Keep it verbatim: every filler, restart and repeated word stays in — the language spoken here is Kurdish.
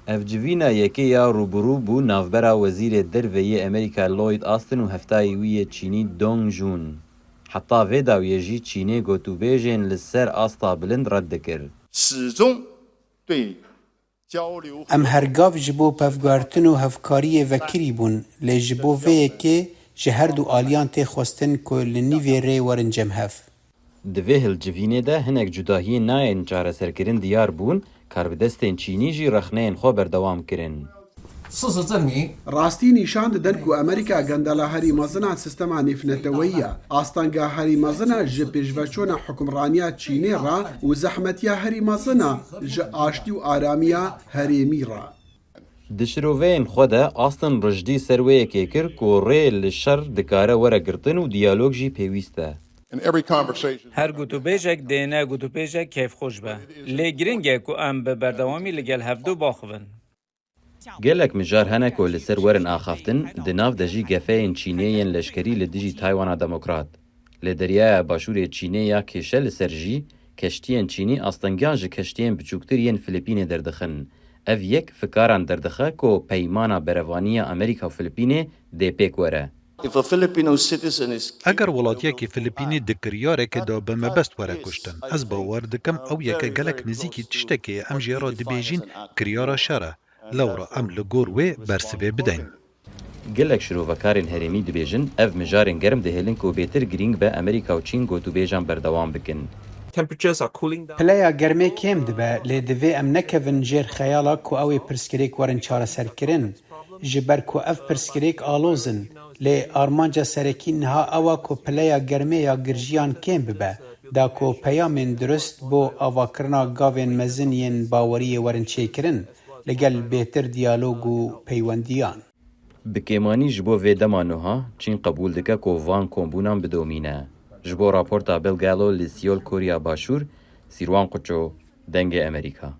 Ev civîna yekê ya rûbirû bû navbera Wezîrê Derve yê Amerîka Lloyd Austin û heftayî wî yê Çînî Dong Jun. Heta vê dawiyê jî Çînê gotûbêjên li ser asta bilind red dikir. 始终对交流 Em her gav ji bo pevguhertin û hevkariyê vekirî bûn, lê ji bo vê yekê ji her du aliyan tê xwestin ku li nîvê rê werin cem hev. Di vê hilcivînê de hinek cudahiyên nayên çareserkirin diyar bûn, karbidestên Çînî jî rexneyên xwe berdewam kirin. 事实证明， Rastî nîşan didin ku Amerîka gendela herî mezin a sîstema nêvneteweyî ye. Astanga herî mezin a ji pêşveçûna hukimraniya Çînê re û zehmetiya herî mezin a ji aştî û aramiya herêmî re. Di şiroveyên xwe de Austin rijdî ser wê yekê kir ku rê li şer dikare were girtin û diyalog jî pêwîst e. In every conversation, Her gotûbêjek dê ne gotûbêjek kêfxweş be. Lê giring e ku em bi berdewamî li gel hevdu baxivin. Gelek mijar hene ku li ser werin axaftin, di nav de jî gefeyên Çînê yên leşkerî li dijî Taywana Demokrat. Li Deryaya Başûrê Çînê ya kêşe li ser jî, keştiyên Çînî astengiyan ji keştiyên biçûktir yên Filipînê derdixin. Ev yek fikaran derdixe ku peymana berevanî ya Amerîka û Filipînê dê pêk were. If a Filipino citizen is Eger welatiyekî Filipînî di kiryareke de bi mebest were kuştin, ez bawer dikim ew yeke gelek nêzîkî tiştekê ye, em jê re dibêjin kiryara şer e. Lewra em li gor wê bersivê bideyn. Gelek şirovekarên herêmî dibêjin, ev mijarên germ dihêlin ku bêtir girîng be Amerîka û Çîn gotûbêjan berdewam bikin. Temperatures are cooling down. Pileya germê kêm dibe, lê divê em nekevin jêr xeyala ku ew ê pirsgirêk werin çareserkirin. Ji ber ku ev pirsgirêk aloz in, lê armanca serekî niha ew e ku pileya germê ya girjiyan kêm bibe, da ku peyamên dirust bo avakirina gavên mezin yên baweriyê werin çêkirin, li gel bêtir diyalog û peywendiyan. Bi kêmanî ji bo vê dema nuha, Çîn qebûl dike ku van kombûnan bidomîne. Ji bo raporta Bill Gallo li Seoul, Korya Başûr, Sîrwan Quço, Dengê Amerîka.